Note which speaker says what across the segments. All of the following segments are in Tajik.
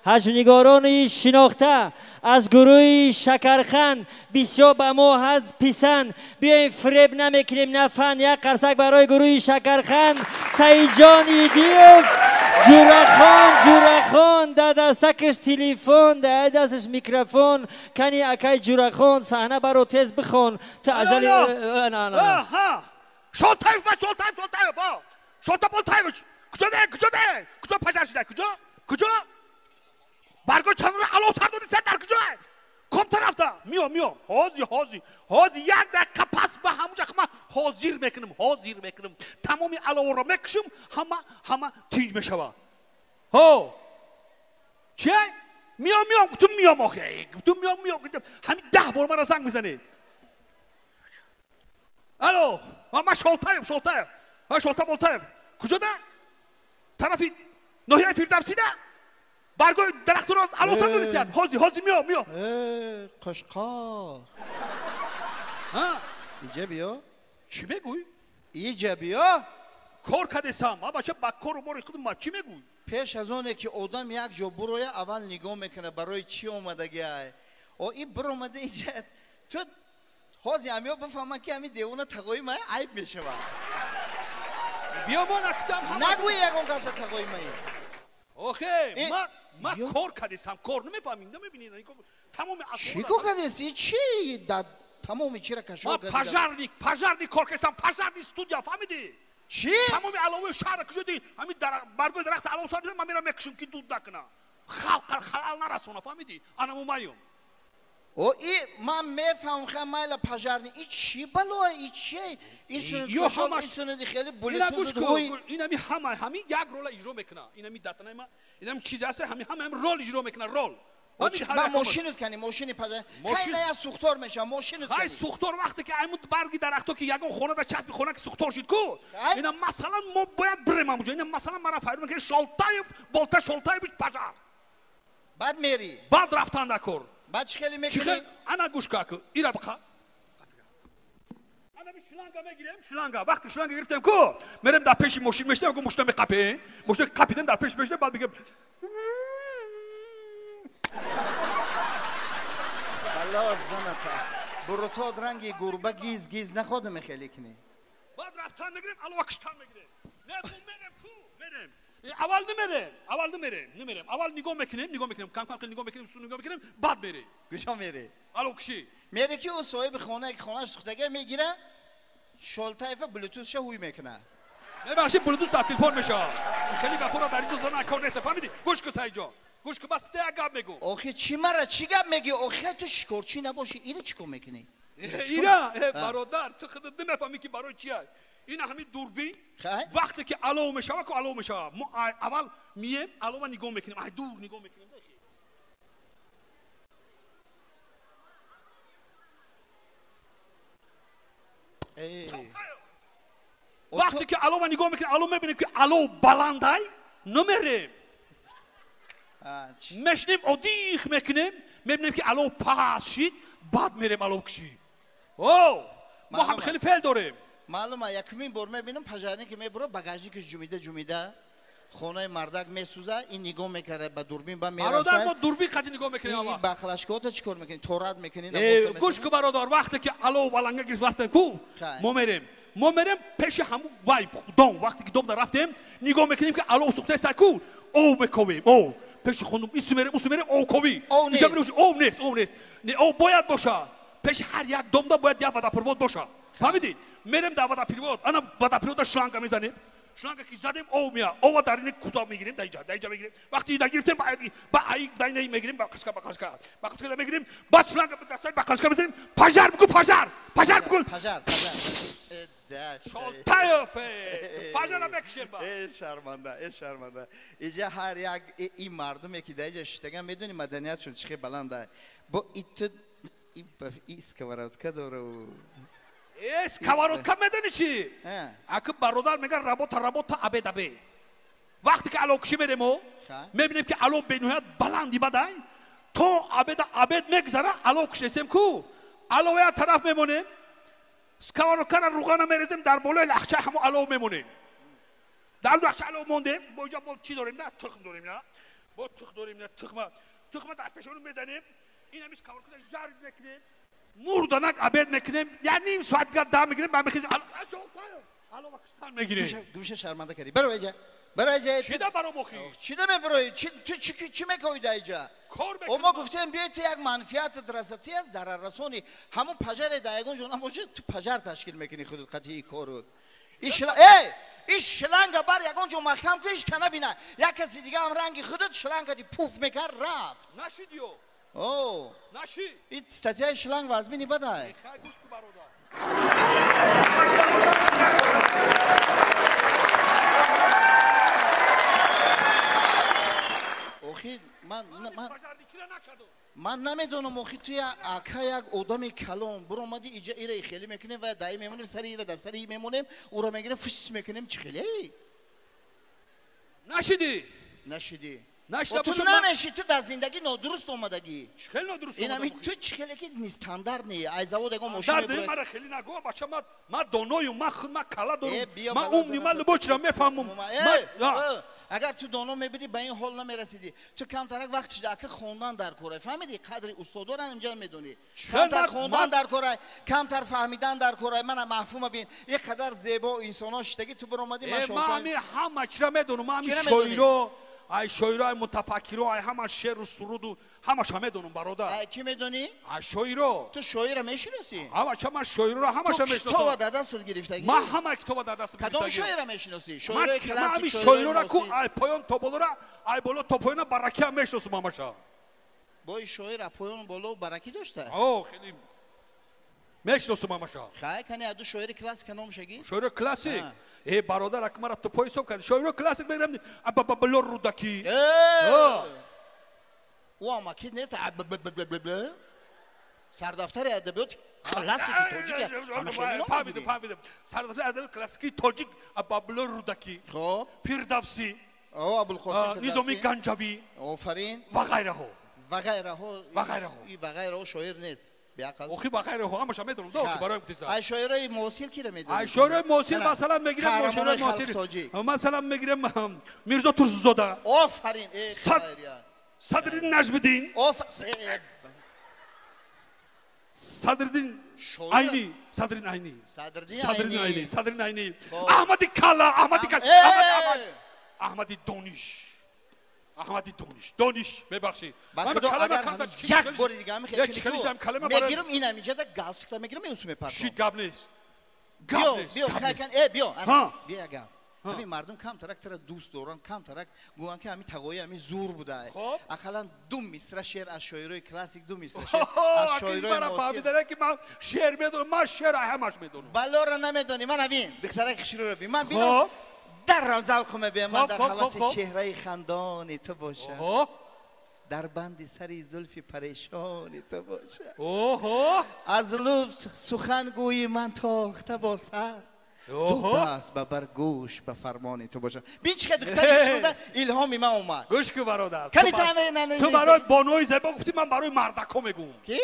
Speaker 1: Ҳаҷвнигорони шинохта аз гурӯҳи Шакархан бисёр ба мо ҳад писанд. Биёем, фиреб намекунем, на фан. Як қарсак барои гурӯҳи Шакархан. Саидҷон Идиев, Ҷурахон, Ҷурахон, дар дастакаш телефон, дар дасташ микрофон. Кани, акай Ҷурахон, саҳна баро, тез бихон. Ту аҷали.
Speaker 2: Шолтаев, ма Шолтаев, Шолтаев, Шолта Болтаевич, куҷо де, куҷо де, куҷо пожар шуда, куҷо, куҷо? Баргои чанора алов сар доди, дар куҷо? Ком тарафта? Миём, миём, ҳозир, ҳозир, ҳозир, як дақиқа пас ба ҳамуҷа ма ҳозир мекунам, ҳозир мекунам. Тамоми аловро мекушам, ҳама, ҳама тинҷ мешавад. Ҳо, чи? Миём, миём, гуфтум, миём, охе, гуфтум, миём, миём, гуфтум. Ҳамин 10 бор мара занг мезанед. Алло, ма Шолтаев, Шолтаев, ма Шолта Болтаев. Куҷода? Тарафи ноҳияи Фирдавсида? Баргои дарахтро алов сар додисияд. Ҳозир, ҳозир, миём, миём.
Speaker 3: Қошқор, иҷа биё.
Speaker 2: Чӣ мегӯй?
Speaker 3: Иҷа биё.
Speaker 2: Кор кадесам, а бача, ба кору бори худ ма чӣ мегӯй?
Speaker 3: Пеш аз оне ки одам як ҷо буроя, аввал нигоҳ мекунад, барои чӣ омадагиай. О, и биромада иҷа, ту ҳозир ҳамиё бифаҳманд, ки ҳами девона тағои май, айб мешавад.
Speaker 2: Биё, мо накутам.
Speaker 3: Нагӯи ягон каса тағои май.
Speaker 2: Охе, ма кор кадесам, кор намефаҳмӣ, намебинӣ тамоми.
Speaker 3: Чӣ кор кадеси? Чӣ да тамоми чира кашо?
Speaker 2: Ма пожарник, пожарник кор кардам, пожарный студия, фаҳмидӣ?
Speaker 3: Чӣ?
Speaker 2: Тамоми аловои шаҳра куҷо ди, ҳамин баргои дарахта алов сар, ман мерам мекушам, ки дуд накуна, халқ халал нарасона, фаҳмидӣ? Анаму маём.
Speaker 3: О, и ман мефаҳмам, ха, майла, пожарный и чӣ бало, и чи и сунуди хеле
Speaker 2: булитуз. Инами ҳама ҳамин як рола иҷро мекуна, инами датанай ма, инами чизе ҳаст, ҳами ҳама ҳам рол иҷро мекуна, рол.
Speaker 3: Ба мошинут кани, мошини пожар хай на, я сухтор мешава, мошинут.
Speaker 2: Хай, сухтор вақте ки аймуд барги дарахто, ки ягон хонада часби хона ки сухтор шид ку, ина масалан мо бояд бирем ҳамуҷо. Ина масалан мара файр мекунем, Шолтаев Болта Шолтаевич пожар.
Speaker 3: Баъд мери?
Speaker 2: Баъд рафтан дар кор.
Speaker 3: Баъд чӣ хеле мекунӣ?
Speaker 2: Ана, гӯш ка, ира биқа. Ана шланга мегирем, шланга. Вақте шланга гирифтем ку, мерем дар пеши мошин мешинем ку, мошина меқапем, мошина қапидем, дар пеш мешинем, баъд мегем.
Speaker 3: Бало заната, бурутод ранги гурба гиз гиз наход, мехеле кунӣ.
Speaker 2: Баъд рафтан мегирем, алова киштан мегирем. Не, мерем ку, мерем. Аввал намерем, аввал намерем, намерем. Аввал нигоҳ мекунем, нигоҳ мекунем, кам кам нигоҳ мекунем, су нигоҳ мекунем, баъд мерем.
Speaker 3: Куҷо мере?
Speaker 2: Алов кишӣ.
Speaker 3: Мере, ки ӯ соҳиби хона, ки хонааш сӯхтага, мегира, Шолтаева блютузша ҳуй мекуна.
Speaker 2: Мебахши, блютуз дар телефон мешавад. Хеле гапҳоро дар инҷо зана кор нест, фаҳмидӣ? Гӯш кун, Саидҷон, гӯш кун, бас як гап мегӯм.
Speaker 3: Охи, чӣ мара чӣ гап мегӣ? Охи, ту шикорчӣ набошӣ, ира чӣ кор мекунӣ?
Speaker 2: Ира, бародар, ту худат намефаҳмӣ, ки барои чия ин ҳамин дурбин. Вақте ки алов мешава ку, алов мешава, мо аввал мием, алова нигоҳ мекунем, ай дур нигоҳ мекунем. Вақте ки алова нигоҳ мекунем, алов мебинем, ки алов баландай, намерем, мешинем, одих мекунем, мебинем, ки алов паст шид, баъд мерем алов кушӣ. О, мо ҳам хеле феъл дорем.
Speaker 3: Маълума, якумин бор мебинам, пожарник ки мебура, багажникаш ҷумида ҷумида, хонаи мардак месӯза, ин нигоҳ мекарда ба дурбин, ба
Speaker 2: Бародар, мо дурбин қати нигоҳ мекунем аввал.
Speaker 3: Бахлашкота чӣ кор мекунӣ? Торат мекунӣ?
Speaker 2: Гӯш ку, бародар, вақте ки алов баланга гирифт, рафтем ку, мо мерем, мо мерем пеши ҳамун вай дом. Вақте ки дом да рафтем, нигоҳ мекунем, ки алов сӯхтаеста ку, ов мековем, ов пеши хонум ису мерем, усу мерем, ов ковӣ.
Speaker 3: Ов нест.
Speaker 2: Ов нест, ов нест, ов бояд боша. Пеши ҳар як домда бояд як водопровод боша, фаҳмидӣ? Мерем дар водопровод, ана водопровода шланга мезанем. Шланга ки задем, ов меяд. Ова дар ини куза мегирем, дар иҷа, дар иҷа мегирем. Вақти ида гирифтем, ба аи дар мегирем, ба қашка, ба қашка, ба қашка мегирем, баъд шланга дастаи ба қашка мезанем. Пожар бигӯ, пожар, пожар бигӯ.
Speaker 3: Пожар, пожар.
Speaker 2: Шолтаев, пожара мекушем ба.
Speaker 3: Э, шарманда, э, шарманда. Иҷа ҳар як ин мардуме, ки дар иҷа шиштаган, медони, маданиятшон чӣ хел баланда. Бо иту и сковородка дора.
Speaker 2: Э, сковородка медони чи? Аки, бародар, меган работа, работа, обед, обед. Вақте ки аловкушӣ меремо, мебинем, ки алов бениҳоят баланди бадай, то обеда обед мегзара, алов кушесем ку, алов як тараф мемонем, сковородкара руғана мерезем, дар болои лахчаи ҳамо алов мемонем. Дар лахча алов мондем, бо иҷа бо чӣ дорем, на тухм дорем, на Бо тух дорем, на тухма. Тухма дар пешону мезанем. Ин ҳамиш каваркуда жар мекунем. Мурданак обед мекунем. Я ним соат дигар дам мегирем, ба мехезем. Алова киштан мегирем.
Speaker 3: Гумша шарманда кардӣ. Баро иҷа. Баро иҷа.
Speaker 2: Чида баром охи?
Speaker 3: Чида мебарои? Ту чӣ мекоӣ дар иҷа?
Speaker 2: Кор мекунам.
Speaker 3: Мо гуфтем биёй ту як манфиатат расад, ту як зараррасонӣ. Ҳамун пажаре дар ягон ҷо набошад, ту пажар ташкил мекунӣ худут қатъии корут. Иш шланга бар ягон ҷо маҳкам ку, иш кана бина. Як каси дига ҳам ранги худут шлангати пуф мекард, рафт.
Speaker 2: Нашидиё.
Speaker 3: О.
Speaker 2: Наши.
Speaker 3: Ин статьяи шланг вазмини бадай.
Speaker 2: Хай гӯш ку бародар.
Speaker 3: Охи ман намедонам, охи ту ака як одами калон буромади иҷа ира хеле мекунем ва даи мемонем, сари ира дар сари мемонем, уро мегирем, фус мекунем, чӣ хеле?
Speaker 2: Нашидӣ?
Speaker 3: Нашидӣ.
Speaker 2: Нашида
Speaker 3: ту намеши, ту дар зиндагӣ нодуруст омадагӣ.
Speaker 2: Чӣ хеле нодуруст
Speaker 3: омадагӣ? Ту чӣ хеле ки нестандарт не, ай завод ягон мошин
Speaker 2: мебурад. Мара хеле нагӯ, бача, ман доноюм, ман худ ман кала дорум, ман умни, ман любой чиро мефаҳмум.
Speaker 3: Агар ту доно мебудӣ, ба ин ҳол намерасидӣ. Ту камтарак вақт шуда, ака хондан дар корай. Фаҳмидӣ? Қадри устодора инҷа медонӣ. Камтар хондан дар корай, камтар фаҳмидан дар корай. Мана мафҳума бин. Ин қадар зебо инсонҳо шиштагӣ, ту биромадӣ, ман шокам.
Speaker 2: Ман ҳама чиро медонам, ман ҳами шоиро, ай шоиро, ай мутафаккиро, ай ҳама шеъру суруду ҳамаша медонам, бародар.
Speaker 3: Ай кӣ медонӣ?
Speaker 2: Ай шоиро.
Speaker 3: Ту шоира мешиносӣ?
Speaker 2: Ҳамаша ман шоироро ҳамаша мешиносам.
Speaker 3: Ту китоба дар дастат гирифтагӣ?
Speaker 2: Ман ҳама китоба дар дастам гирифтагӣ.
Speaker 3: Кадом шоира мешиносӣ? Шоирои классик,
Speaker 2: шоироро ку ай поён то болора, ай боло то поёна баракиам мешиносам ҳамаша.
Speaker 3: Бо ин шоир а поён боло баракӣ дошта?
Speaker 2: О, хеле мешиносам ҳамаша.
Speaker 3: Хай, кани аду шоири классика номша гир?
Speaker 2: Шоири классик? Э, бародар, ак мара ту пой ҳисоб кардӣ. Шоиро классик мегирам, Абабабалор Рудакӣ.
Speaker 3: Ӯ амакид нест, сардафтари адабиёти классики тоҷик.
Speaker 2: Фаҳмидам, фаҳмидам. Сардафтари адабиёти классикии тоҷик Абабалор Рудакӣ.
Speaker 3: Хоб.
Speaker 2: Фирдавсӣ.
Speaker 3: О, Абулқосим Фирдавсӣ.
Speaker 2: Низоми Ганҷавӣ.
Speaker 3: Офарин.
Speaker 2: Ва ғайраҳо.
Speaker 3: Ва ғайраҳо.
Speaker 2: Ва ғайраҳо.
Speaker 3: Ва ғайраҳо шоир нест. Беақл.
Speaker 2: Охи ба ғайраҳо ҳамаша медонам, да, охи бароям тиза.
Speaker 3: Ай шоирои муосир киро медонӣ?
Speaker 2: Ай шоирои муосир масалан мегирем, шоирои муосир. Масалан мегирем Мирзо Турсунзода.
Speaker 3: Офарин, э
Speaker 2: Садриддин Наҷмиддин. Садриддин Айнӣ, Садриддин Айнӣ. Садриддин Айнӣ, Садриддин Айнӣ. Аҳмади Кала, Аҳмади Кала, Аҳмади Дониш. Аҳмади Дониш, Дониш, мебахшӣ.
Speaker 3: Як бори дига мегирам, инам инҷа да галстукта мегирам, меусу мепартом.
Speaker 2: Шит, гап нест.
Speaker 3: Гап нест. Биё, э, биё, биё як гап. Ҳамин мардум камтарак тара дӯст доранд, камтарак гӯянд ки ҳамин тағои ҳамин зур будаа. Ақаллан ду мисра шеър аз шоирои классик, ду мисра шеър аз шоирои муосир.
Speaker 2: Фаҳмида ки ман шеър медонам, ман шеър ҳамаш медонам.
Speaker 3: Балора намедонӣ, ман бин, духтарак хушрӯро бин. Ман бинам дар завқу мебиям, ман дар ҳаваси чеҳраи хандони ту бошам, дар банди сари зулфи парешони ту бошам, аз лутф сухан гӯйи ман тохта бо сар, ду даст ба бар гӯш ба фармони ту бошам. Бин чӣ қадр духтари хушрӯда илҳоми ман омад.
Speaker 2: Гӯш ку бародар, ту барои бонои зебо гуфтӣ, ман барои мардако мегӯм.
Speaker 3: Ки?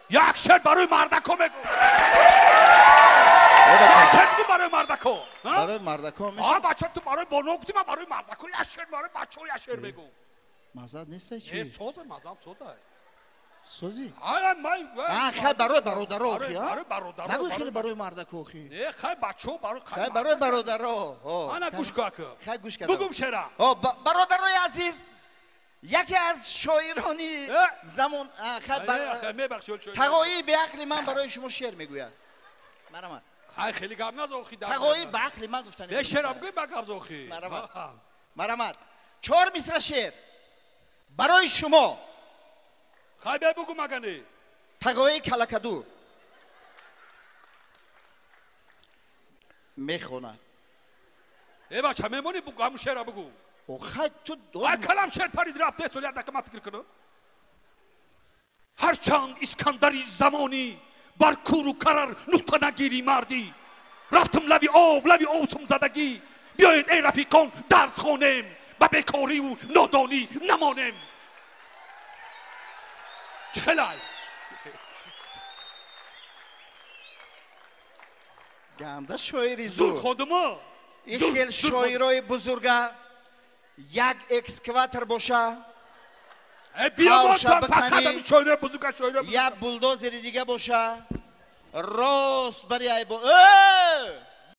Speaker 2: Як шеър барои мардако мегӯм. Як шеър бигӯ барои мардако.
Speaker 3: Барои мардако мешавад?
Speaker 2: А бача, ту барои боно гуфтӣ, ман барои мардако як шеър, барои бачаҳо як шеър мегӯм.
Speaker 3: Маззат нестай чи?
Speaker 2: Не, соза, маззам соза.
Speaker 3: Созӣ?
Speaker 2: А,
Speaker 3: хай барои бародаро охи,
Speaker 2: барои бародаро.
Speaker 3: Нагӯй хеле барои мардако охи.
Speaker 2: Не, хай бачаҳо барои
Speaker 3: хай барои бародаро.
Speaker 2: Ана гӯш ку ака.
Speaker 3: Хай гӯш кардам.
Speaker 2: Бугум шеъра.
Speaker 3: Бародарои азиз, яке аз шоирони замон, тағоии беақли ман барои шумо шеър мегӯяд. Марамат.
Speaker 2: Хай хеле гап наза охи.
Speaker 3: Тағоии беақли ман гуфтани.
Speaker 2: Бе шеърам гӯй, ба гап за охи.
Speaker 3: Марамат. Марамат. 4 мисра шеър барои шумо.
Speaker 2: Хай бе бугум агани.
Speaker 3: Тағоии калакаду мехонад.
Speaker 2: Э бача, мемонӣ бугу ҳамун шеъра бугу.
Speaker 3: Хай ту
Speaker 2: ай калам шеър парид рафт, десол як дақа ман фикр кунам. Ҳарчанд Искандари замонӣ бар куру карар нуқта нагирӣ мардӣ, рафтам лаби об, лаби осум задагӣ, биёед эй рафиқон дарс хонем, ба бекориву нодонӣ намонем. Чӣ хелай?
Speaker 3: Ганда шоири
Speaker 2: зур хондумо.
Speaker 3: Ин хел шоирои бузурга як экскаватор боша, Як булдозери дига боша, рост бари айбо.